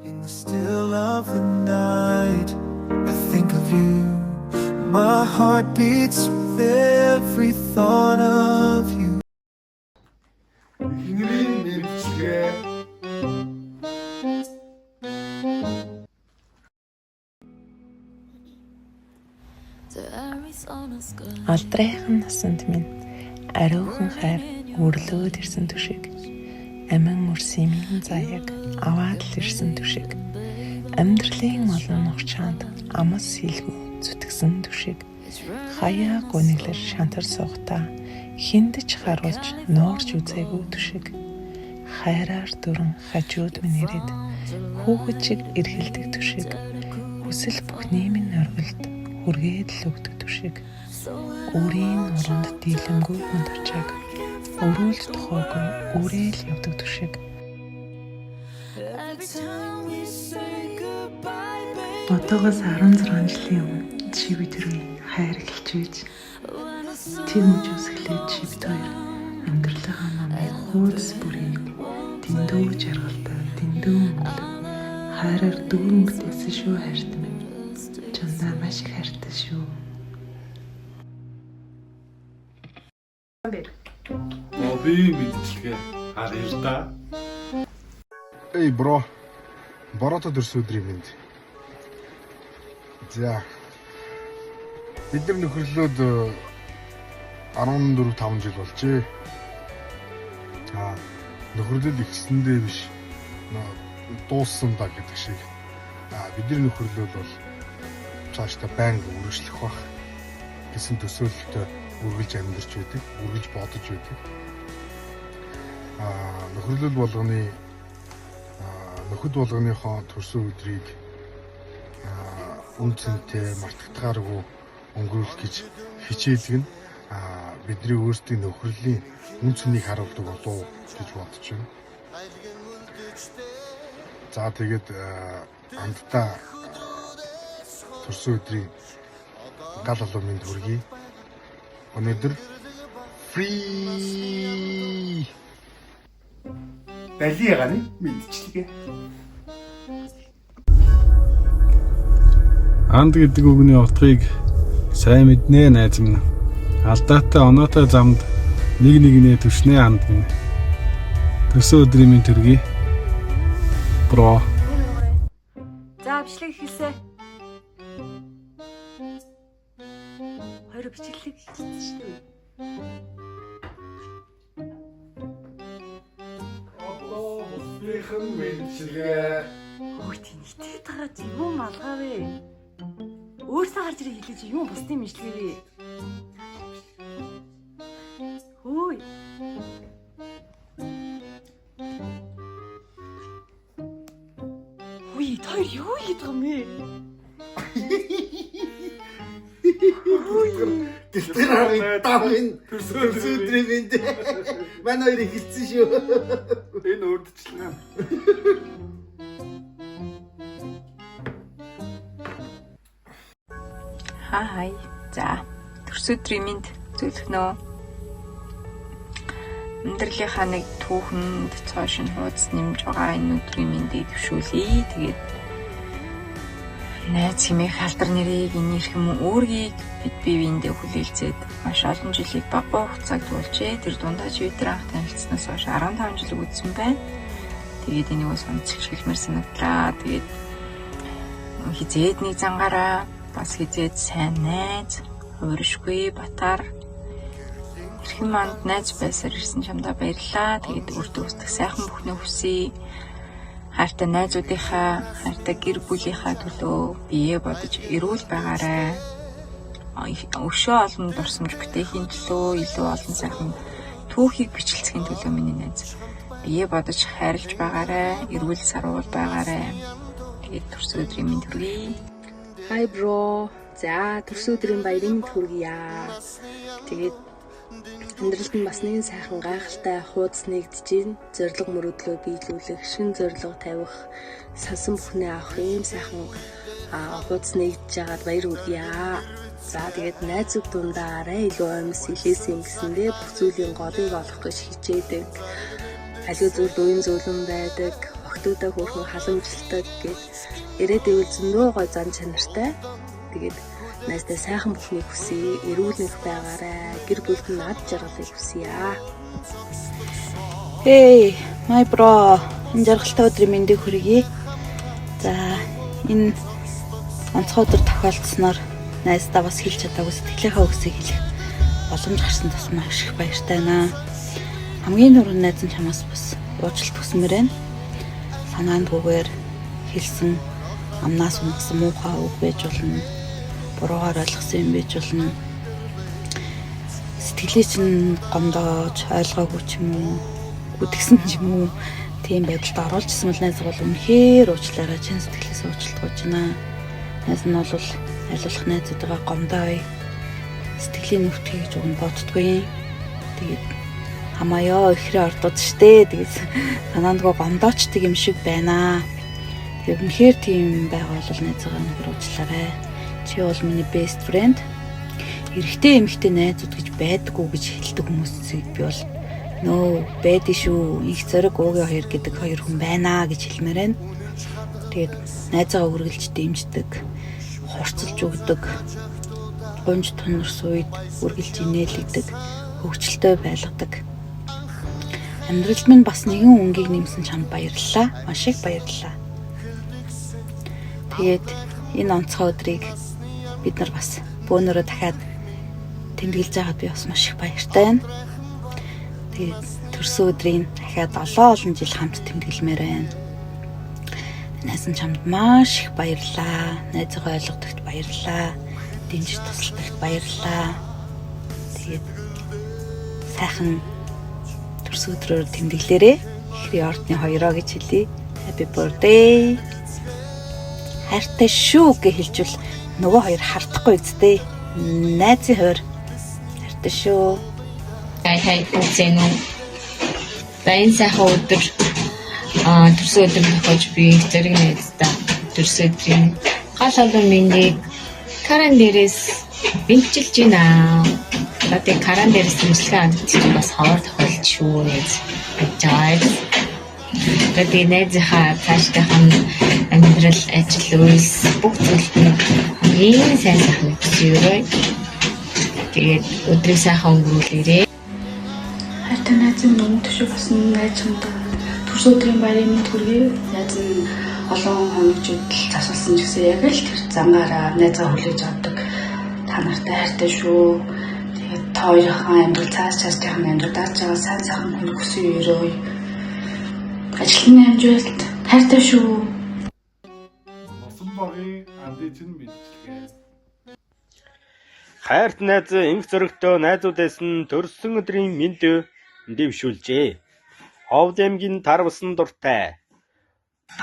In the still of the night, I think of you. My heart beats with every thought of you. Эхнэрийн мэндчилгээ. Алдрайхан насанд минь ариухан хайр өрлөөд ирсэн түшиг. Амин үрсийн минь заяаг аваад л ирсэн түшиг. Амьдралын олон нухчаанд амас сэлгүй зүтгэсэн түшиг. Хаяа гуниглаж шантар суухдаа хүнд ч харуулж нуурч үзээгүй түшиг. Хайраар дүрэн хажууд минь ирээд хүүхэд шиг эргэлдэг түшиг. Хүсэл бүхний минь оргилд хүргээд л өгдөг түшиг. Өөрийн нуруунд дийлэмгүй хүнд ачааг өрөөлж тохоогүй өөрээ л явдаг түшиг. Одоогоос 16 жилийн өмнө чи бид хоёрын хайр эхэлж тэр мөчөөс эхлээд чи бид хоёр амьдралынхаа номын хуудас бүрийг дэндүү жаргалтай, дэндүү өнгөлөг хайраар дүүрэн бүтээсэн шүү хайрт минь. Чамдаа маш их хайртай шүү. Бобийн мэндчилгээ. Харъя л да. Эй bro. Бороотой төрсөн өдрийн мэнд. За. Бид нар нөхөрлөөд 14 5 жил болжээ. Аа нөхөрлөл ихсэндээ биш дууссан да гэдэг шиг. Аа бидний нөхөрлөл бол цаашдаа байнга үргэлжлэх байх гэсэн төсөөлөлтөй үргэлж амьдарч байдаг, үргэлж бодож байдаг. Аа нөхөрлөл болгоны нөхөд болгоныхоо төрсөн өдрийг үн цэнтэй мартагдахааргүй өнгөрүүлэх гэж хичээлэг нь бидний өөрсдийн нөхөрлийн үн цэнийг харуулдаг болов гэж бодож байна. За тэгээд амтдаа төрсөн өдрийн гал алуу мэнд хүргэе. Өнөөдөр free Дали ягааны мэндчилгээ. Анд гэдэг үгний утгыг сайн мэднэ найз минь. Алдаатай оноотой замд нэг нэгнээ түшнэ анд минь. Төрсөн өдрийн минь төргий. Bro. За бичлэг эхэлсэ. Хоёр бичлэг эхэлсэн шүү дээ. Одоо бусдынхан мэндчилгээ. Хөөе тэнийтэй тагаа чи юм малгай вэ? Өөрсөө гарч ирээ хэлээ чи юм бусдын мэдлэг вэ? Хөөе. Хөөе та хоёр юу хийж байгаа юм бэ? Тэр харин давын төрсөн өдрийн мэнд. Манай хоёр эхэлсэн шүү. Энэ урдчлага. Хай. За, төрсөн өдрийн мэнд зөвлөхнөө. Амьдралынхаа нэг түүхэнд цоо шинэ хуудас нэмж байгаа энэ өдрийн мэндийг төвшүүлье. Тэгээд найз хэмээх алдар нэрийг энэ эрхэм үүргийг бид бие биендээ хүлээлцээд маш олон жилийг багагүй хугацааг туулжээ. Тэр дундаа чи бид нар анх танилцсанаас хойш 15 жил үүдсэн байна. Тэгээд энийг бас онцолж хэлмээр санагдлаа. Тэгээд хизээд нэг зангаараа бас хизээд сайн найз, хууршгүй батар эрхэм манд найз байсаар ирсэн чамдаа баярлалаа. Тэгээд өөртөө хүсдэг сайхан бүхнээ хүсье. Хайртай найзуудынхаа, хайртай гэр бүлийнхаа төлөө бие бодож эрүүл байгаарай. Өшөө олон дурсамж бүтээхийн төлөө илүү олон сайхан түүхийг бичлэцгийн төлөө миний найз бие бодож хайрлаж байгаарай, эрүүл саруул байгаарай. Тэгээд төрсөн өдрийн мэнд хүргэе. Hi bro. За төрсөн өдрийн баярын мэнд хүргье. Тэгээд амьдралд нь бас нэгэн сайхан гайхалтай хуудас нэгдэж гин зорилго мөрөөдлөө биелүүлэх, шин зорилго тавих, сансан бүхнээ авах ийм сайхан хуудас нэгдэж байгаад баяр хүргье. За тэгээд найзууд дундаа арай илүү амьс илээсэн юм гэсэндээ бүх зүйлийн голыг олох гэж хичээдэг. Аливаа зүйлд уян зөөлөн байдаг. Охтуудаа хөөрхөн халамжилдаг гээд ирээд ивэл зөндөө гой зан чанартай. Тэгээд найздаа сайхан бүхнийг хүсье, эрүүл энх байгаарай, гэр бүлд нь над жаргалыг хүсье аа. Hey, my bro. Энэ жаргалтай өдрийн мэндийг хүргэе. За, энэ онцгой өдөр тохиолдсноор найздаа бас хэлж чадаагүй сэтгэлийнхаа үгсийг хэлэх боломж гарсан тус маш их баяртай байна. Хамгийн түрүүнд найз нь чамаас бас уучлалт хүсмээр байна. Санаандгүйгээр хэлсэн амнаас унагсан муухай үг байж болно. Буруугаар ойлгосон юм байж болно. Сэтгэлээ чинь гомдоож ойлгоогүй ч юм уу, гүтгсэн ч юм уу тийм байдалд оруулжсэн бол найз бол үнэхээр уучлаарай. Чин сэтгэлээс уучлалт гуйж байна. Найз нь бол аль болох найзуудыгаа гомдоё. Сэтгэлийн нүвтгий гэж уг нь боддгүй. Тэгээд хамаа ёо ихрээ ордууд штэ. Тэгээд санаандгүй гомдоочдөг юм шиг байна. Тэгээд үнэхээр тийм байгаа бол найзаагаа үнэхээр уучлаарай. Чи бол миний best friend. Эрэгтэй эмэгтэй найзууд гэж байдаггүй гэж хэлдэг хүмүүсийг би бол нөө байдэн шүү. Их зориг уугийн хоёр гэдэг хоёр хүн байна гэж хэлмээр байна. Тэгээд найзаагаа үргэлж дэмждэг, хурцлж өгдөг, гунж тунарс үед үргэлж инээлэгдэг, хөгжилтэй байлгадаг. Амьдралд минь бас нэгэн өнгийг нэмсэн чамд баярлалаа. Маш их баярлалаа. Тэгээд энэ онцгой өдрийг бид нар бас бөөнөрөө дахиад тэмдэглэж байгаад би бас маш их баяртай байна. Тэгээд төрсөн өдрийг дахиад олон олон жил хамт тэмдэглэмээр байна. Найз нь чамд маш их баярлалаа. Найзыгаа ойлгодогт баярлалаа. Дэмжиж тусалдагт баярлалаа. Тэгээд сайхан төрсөн өдрөөр тэмдэглээрэй. Ихрийн ордны хоёроо гэж хэлье. Happy birthday. Хайртай шүү гэж хэлжвэл нөгөө хоёр хардахгүй үсттэй. Найзын хуваар хайртай шүү. Хай хай үзэн үү. За энэ сайхан өдөр төрсөн өдөр тохиож би их зэрэг найздаа төрсөн өдрийн гал олон мэндийг каран дээрээс бэлчилж байна. За тэг каран дээрээс дэмжлэгээ ханддаг чинь бас ховор тохиолдол шүү найз гэж байгаа. За тэг найзынхаа цаашдынх нь амьдрал, ажил, үйлс бүх зүйлд нь хамгийн сайн сайхныг хүсье. Тэгээд өдрийг сайхан өнгөрүүлээрэй. Хайртай найз минь өмнө төшөө болсон найз чамд төрсөн өдрийн баярын мэнд хүргэе. Найз нь олон хоног жил засалсан ч гэсэн яг л тэр зангаараа найзаа хүлээж авдаг. Та нартай хайртай шүү. Тэгээд та хоёрын амьдрал цааш цаашдынх нь амьдрал дааж байгаа сайн сайхан хүн хүсэн өрөөе. Ажилтны амжилт хайртай шүү. Нусан багийн андижин мэдлэгээ. Хайрт найз инх зөрөгтэй найзуудаас нь төрсөн өдрийн мэнд дэвшүүлжээ. Ховд аймгийн Тарвсан дуртай.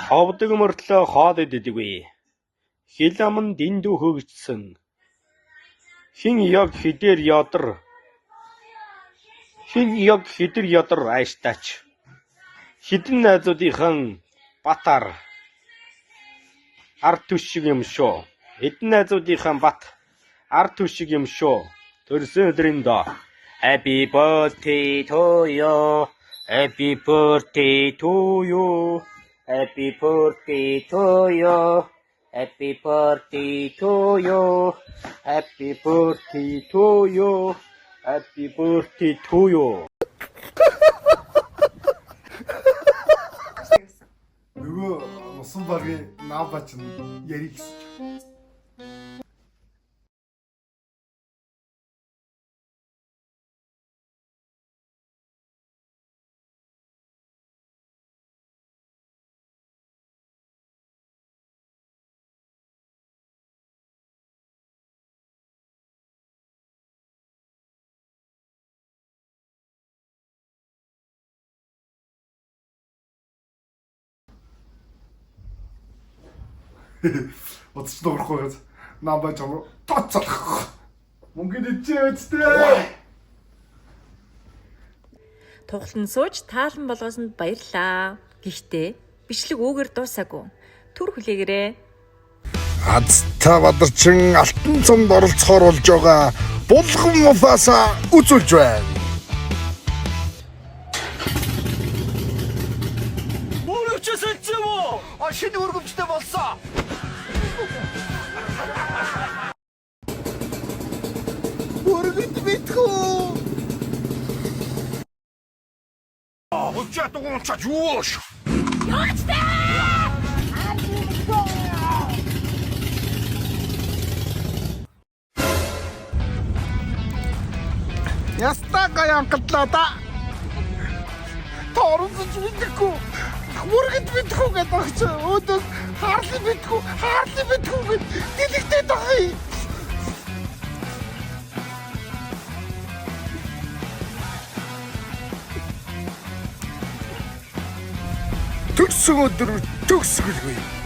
Ховдог мөртлөө хоол иддэггүй. Хил ам нь дэндүү хөгжсөн. Хэн яг хэдээр ядар. Хэн яг хэдэр ядар ааштай ч. Хэдэн найзуудынхан Батар ард түшиг юм шүү. Хэдэн найзуудынхан Бат ард түшиг юм шүү. Төрсөн өдрийн доо. Happy birthday to you. Happy birthday to you. Happy birthday to you. Happy birthday to you. Happy birthday to you. Happy birthday to you. Нөгөө нусан багийн наабач нь ярих гэсэн чинь. Утас дуурахгүй гэж наабач чам тооцоолох. Мөнгө ичээ үстэй. Тухлан сууж таалан болгосонд баярлаа. Гэхдээ бичлэг үүгээр дуусаагүй. Түр хүлээгээрэй. Азтай бадарчин алтан цомд оролцохоор болж байгаа Булган Муфаса үзүүлж байна. Мөрөгчөөс Шинэ өргөмжтэй болсон. Өргөд мэдхүү. Яста гоё ангадлаа да. Торонцож мэдэхгүй. Мөргөд мэдхгүй гэдэг багч өөдөөс Харли мэдхгүй, Харли мэдхгүй гэд дэлэгтэй байгаа юм. Төгсөн өдөр төгсгөлгүй.